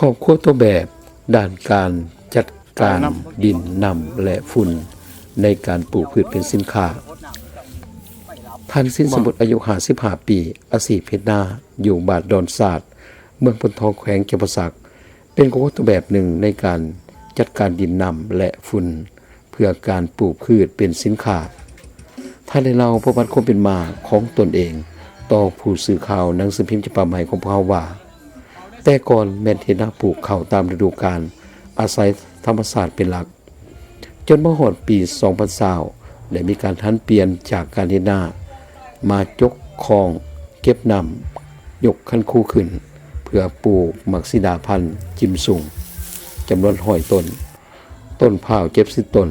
ຄອບຄົວຕົວແບບດ້ານການຈັດການດິນ, ນ້ຳ ແລະ ຝຸ່ນໃນການປູກພືດເປັນສິນຄ້າ. ທ່ານ ສິນສະໝຸດ ອາຍຸຫ້າສິບຫ້າປີ, ອາຊີບເຮັດນາ, ຢູ່ບ້ານດອນສາດ, ເມືອງໂພນທອງ, ແຂວງຈຳປາສັກ, ເປັນຄອບຄົວຕົວແບບໜຶ່ງໃນການຈັດການດິນ, ນ້ຳ ແລະ ຝຸ່ນ ເພື່ອການປູກພືດເປັນສິນຄ້າ. ທ່ານໄດ້ເລົ່າປະຫວັດຄວາມເປັນມາຂອງຕົນເອງຕໍ່ຜູ້ສື່ຂ່າວໜັງສືພິມຈຳປາໃໝ່ຂອງພວກເຮົາວ່າ, ແຕ່ກ່ອນແມ່ນເຮັດນາປູກເຂົ້າຕາມລະດູການ, ອາໄສທຳມະຊາດເປັນຫຼັກ, ຈົນມາຮອດປີສອງພັນຊາວ ໄດ້ມີການຫັນປ່ຽນຈາກການເຮັດນາມາຈົກຄ້ອງເກັບນ້ຳ, ຍົກຄັນຄູຂຶ້ນ ເພື່ອປູກໝາກສີດາພັນຈິມຊຸງ ຈຳນວນຮ້ອຍຕົ້ນ, ຕົ້ນພ້າວເຈັດສິບຕົ້ນ,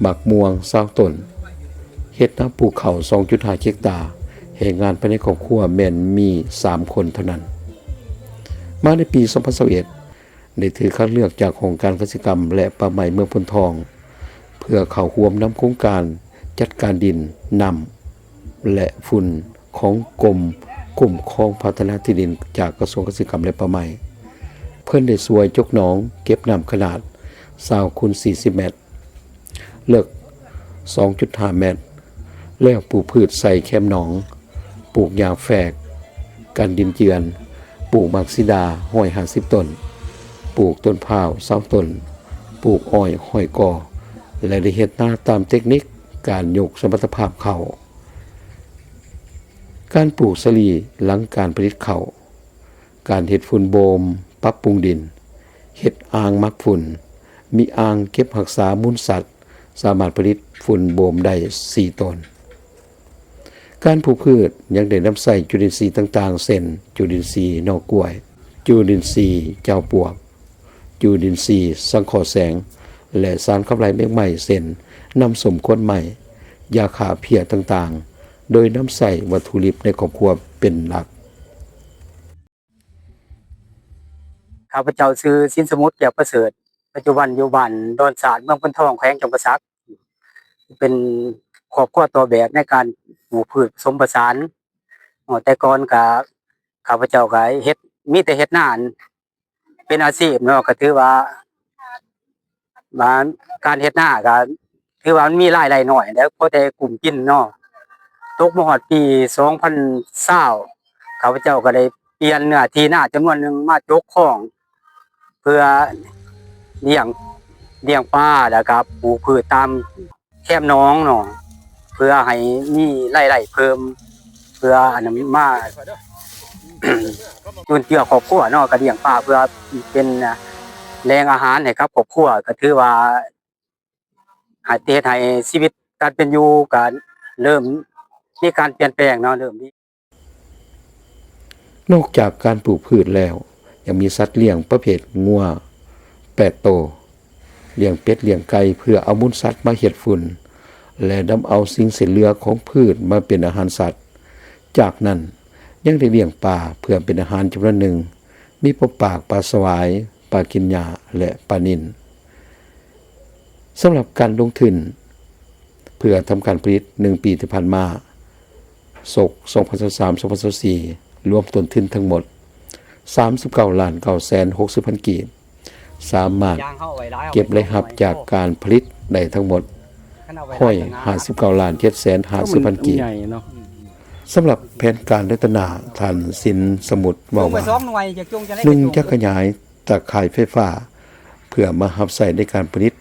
ໝາກມ່ວງຊາວຕົ້ນ, ເຮັດນາປູກເຂົ້າສອງຈຸດຫ້າເຮັກຕາ, ແຮງງານພາຍໃນຄອບຄົວແມ່ນມີສາມຄົນເທົ່ານັ້ນ. ມາໃນປີສອງພັນຊາວເອັດ ໄດ້ຖືກຄັດເລືອກຈາກຫ້ອງການກະສິກຳ ແລະ ປ່າໄມ້ເມືອງໂພນທອງ ເພື່ອເຂົ້າຮ່ວມນຳໂຄງການຈັດການດິນ, ນ້ຳ ແລະ ຝຸ່ນຂອງກົມຄຸ້ມຄອງພັດທະນາທີ່ດິນຈາກກະຊວງກະສິກຳ ແລະ ປ່າໄມ້. ເພິ່ນໄດ້ຊ່ວຍຈົກໜອງເກັບນ້ຳຂະໜາດຊາວຄູນສີ່ສິບແມັດ, ເລິກສອງຈຸດຫ້າແມັດ, ແລ້ວປູກພືດໃສ່ແຄມໜອງ, ປູກຫຍ້າແຝກກັນດິນເຈື່ອນ, ປູກໝາກສີດາຮ້ອຍຫ້າສິບຕົ້ນ, ປູກຕົ້ນພ້າວຊາວຕົ້ນ, ປູກອ້ອຍຮ້ອຍກໍ, ແລະ ໄດ້ເຮັດນາຕາມເຕັກນິກການຍົກສະມັດຕະພາບເຂົ້າ. ການປູກສາລີຫຼັງການຜະລິດເຂົ້າ, ການເຮັດຝຸ່ນໂບມ, ປັບປຸງດິນ, ເຮັດອ່າງໝັກຝຸ່ນ, ມີອ່າງເກັບຮັກສາມູນສັດ, ສາມາດຜະລິດຝຸ່ນໂບມໄດ້ສີ່ໂຕນ. ການປູກພືດຍັງໄດ້ນຳໃຊ້ຈຸລິນຊີຕ່າງໆ ເຊັ່ນ ຈຸລິນຊີໜໍ່ກ້ວຍ, ຈຸລິນຊີເຈົ້າປວກ, ຈຸລິນຊີສັງເຄາະແສງ ແລະ ສານຂັບໄລ່ແມງໄມ້ ເຊັ່ນ ນ້ຳສົ້ມຂວດໄມ້, ຢາຂ້າເພຍຕ່າງໆ ໂດຍນຳໃຊ້ວັດຖຸດິບໃນຄອບຄົວເປັນຫຼັກ. ຂ້າພະເຈົ້າຊື່ ສິນສະໝຸດ ແກ້ວປະເສີດ, ປັດຈຸບັນຢູ່ບ້ານດອນສາດ ເມືອງໂພນທອງ ແຂວງຈຳປາສັກ, ເປັນຄອບຄົວຕົວແບບໃນການປູກພືດປະສົມປະສານ. ເອີ່ ແຕ່ກ່ອນກະ ຂ້າພະເຈົ້າກະເຮັດ ມີແຕ່ເຮັດນາ ເປັນອາຊີບເນາະ, ກໍຖືວ່າ ວ່າການເຮັດນາກໍຖືວ່າມັນມີລາຍໄດ້ໜ້ອຍແຫຼະ ພໍແຕ່ກຸ້ມກິນເນາະ. ຕົກມາຮອດປີສອງພັນຊາວ ຂ້າພະເຈົ້າກໍໄດ້ປ່ຽນເນື້ອທີ່ນາຈຳນວນໜຶ່ງມາຈົກຄ້ອງ ເພື່ອລ້ຽງ ລ້ຽງປາ ແລ້ວກໍປູກພືດຕາມ ແຄມໜອງເນາະ ເພື່ອໃຫ້ມີລາຍໄດ້ເພີ່ມ ເພື່ອອັນນັ້ນມາ ຈຸນເຈືອຄອບຄົວເນາະ, ກະລ້ຽງປາເພື່ອເປັນແຫຼ່ງອາຫານໃຫ້ກັບຄອບຄົວ, ກະຖືວ່າໃຫ້ ເຮັດໃຫ້ຊີວິດການເປັນຢູ່ກະເລີ່ມມີການປ່ຽນແປງເນາະ, ເລີ່ມດີ. ນອກຈາກການປູກພືດແລ້ວ ຍັງມີສັດລ້ຽງປະເພດງົວແປດໂຕ, ລ້ຽງເປັດ, ລ້ຽງໄກ່ ເພື່ອເອົາມູນສັດມາເຮັດຝຸ່ນ ແລະ ນຳເອົາສິ່ງເສດເຫຼືອຂອງພືດມາເປັນອາຫານສັດ. ຈາກນັ້ນ ຍັງໄດ້ລ້ຽງປາເພື່ອເປັນອາຫານຈຳນວນໜຶ່ງ, ມີປົມປາກ, ປາສະຫວາຍ, ປາກິນຫຍ້າ ແລະ ປານິນ. ສຳລັບການລົງທຶນເພື່ອທຳການຜະລິດໜຶ່ງປີທີ່ຜ່ານມາ, ສົກສອງພັນຊາວສາມ ສອງພັນຊາວສີ່ ລວມຕົ້ນທຶນທັງໝົດສາມສິບເກົ້າລ້ານເກົ້າແສນຫົກສິບພັນກີບ, ສາມາດເກັບລາຍຮັບຈາກການຜະລິດໄດ້ທັງໝົດຮ້ອຍຫ້າສິບເກົ້າລ້ານເຈັດແສນຫ້າສິບພັນກີບ. ສຳລັບແຜນການໃນຕໍ່ໜ້າ, ທ່ານ ສິນສະໝຸດ ເວົ້າວ່າ ໜຶ່ງ ຈະຂະຫຍາຍຕາຂ່າຍໄຟຟ້າ ເພື່ອມາຮັບໃຊ້ໃນການຜະລິດ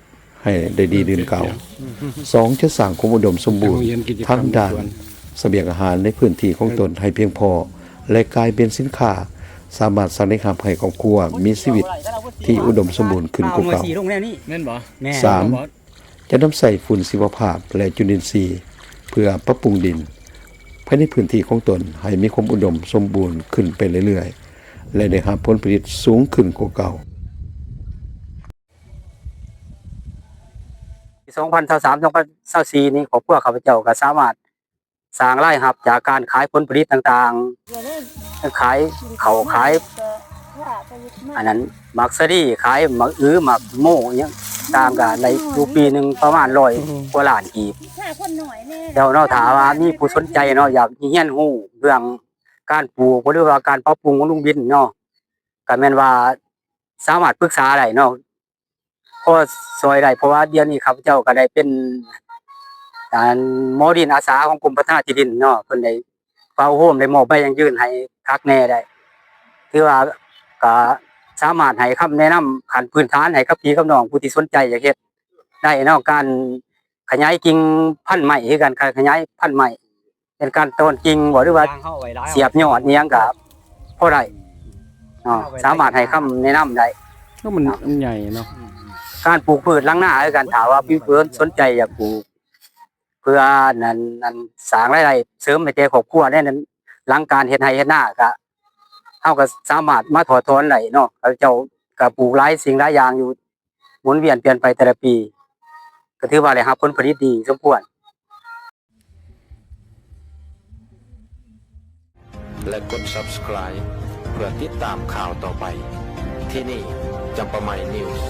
ໃຫ້ໄດ້ດີຂຶ້ນກວ່າເກົ່າ. ສອງ ຈະສ້າງຄວາມອຸດົມສົມບູນທາງດ້ານສະບຽງອາຫານໃນພື້ນທີ່ຂອງຕົນໃຫ້ພຽງພໍ ແລະ ກາຍເປັນສິນຄ້າ, ສາມາດສ້າງລາຍຮັບໃຫ້ຄອບຄົວມີຊີວິດທີ່ອຸດົມສົມບູນຂຶ້ນກວ່າເກົ່າ. ສາມ ຈະນຳໃຊ້ຝຸ່ນຊີວະພາບ ແລະ ຈຸລິນຊີ ເພື່ອປັບປຸງດິນພາຍໃນພື້ນທີ່ຂອງຕົນໃຫ້ມີຄວາມອຸດົມສົມບູນຂຶ້ນໄປເລື້ອຍໆ ແລະ ໄດ້ຮັບຜົນຜະລິດສູງຂຶ້ນກວ່າເກົ່າ. ປີສອງພັນຊາວສາມ ສອງພັນຊາວສີ່ນີ້ ຄອບຄົວຂ້າພະເຈົ້າກໍສາມາດສ້າງລາຍຮັບຈາກການຂາຍຜົນຜະລິດຕ່າງໆ, ຂາຍເຂົ້າ, ຂາຍອັນນັ້ນ ໝາກສາລີ, ຂາຍໝາກອຶ, ໝາກໂມ ຫຍັງຕ່າງ, ກໍໄດ້ຢູ່ປີໜຶ່ງປະມານຮ້ອຍກວ່າລ້ານກີບ. ແລ້ວເນາະ ຖ້າວ່າມີຜູ້ສົນໃຈເນາະ ຢາກຮຽນຮູ້ເລື່ອງການປູກ ຫຼືວ່າການປັບປຸງຂອງລຸງບິນເນາະ, ກໍແມ່ນວ່າ ສາມາດປຶກສາໄດ້ເນາະ ພໍຊ່ອຍໄດ້ ເພາະວ່າດຽວນີ້ຂ້າພະເຈົ້າກໍໄດ້ເປັນ ອັນ ໝໍດິນອາສາຂອງກົມພັດທະນາທີ່ດິນເນາະ ເພິ່ນໄດ້ເຝົ້າໂຮມ ໄດ້ມອບໃບຢັ້ງຢືນໃຫ້ຄັກແນ່ໄດ້ ຖືວ່າກໍສາມາດໃຫ້ຄຳແນະນຳຂັ້ນພື້ນຖານໃຫ້ກັບພີ່ກັບນ້ອງຜູ້ທີ່ສົນໃຈຢາກເຮັດໄດ້ເນາະ ການຂະຫຍາຍກິ່ງພັນໄມ້ຄືກັນ ການຂະຫຍາຍພັນໄມ້ ເປັນການຕອນກິ່ງບໍ່ ຫຼືວ່າສຽບຍອດອີ່ຫຍັງກໍພໍໄດ້ເນາະ ສາມາດໃຫ້ຄຳແນະນຳໄດ້ ເພາະມັນ ເນາະ ມັນໃຫຍ່ເນາະ ການປູກພືດຫຼັງນາຄືກັນ ຖ້າວ່າມີຜູ້ສົນໃຈຢາກປູກ ເພື່ອອັນນັ້ນ ອັນ ສ້າງລາຍໄດ້ເສີມໃຫ້ແກ່ຄອບຄົວໃນນັ້ນ ຫຼັງການເຮັດໄຮ່ເຮັດນາ ກະ ເຮົາກໍສາມາດມາຖອດຖອນໄດ້ເນາະ ເຂົາເຈົ້າກໍປູກຫຼາຍສິ່ງຫຼາຍຢ່າງຢູ່ ໝູນວຽນປ່ຽນໄປແຕ່ລະປີ ກໍຖືວ່າໄດ້ຮັບຜົນຜະລິດດີສົມຄວນ. ແລະກົດ Subscribe ເພື່ອຕິດຕາມຂ່າວຕໍ່ໄປ. ທີ່ນີ້ ຈຳປາໃໝ່ News.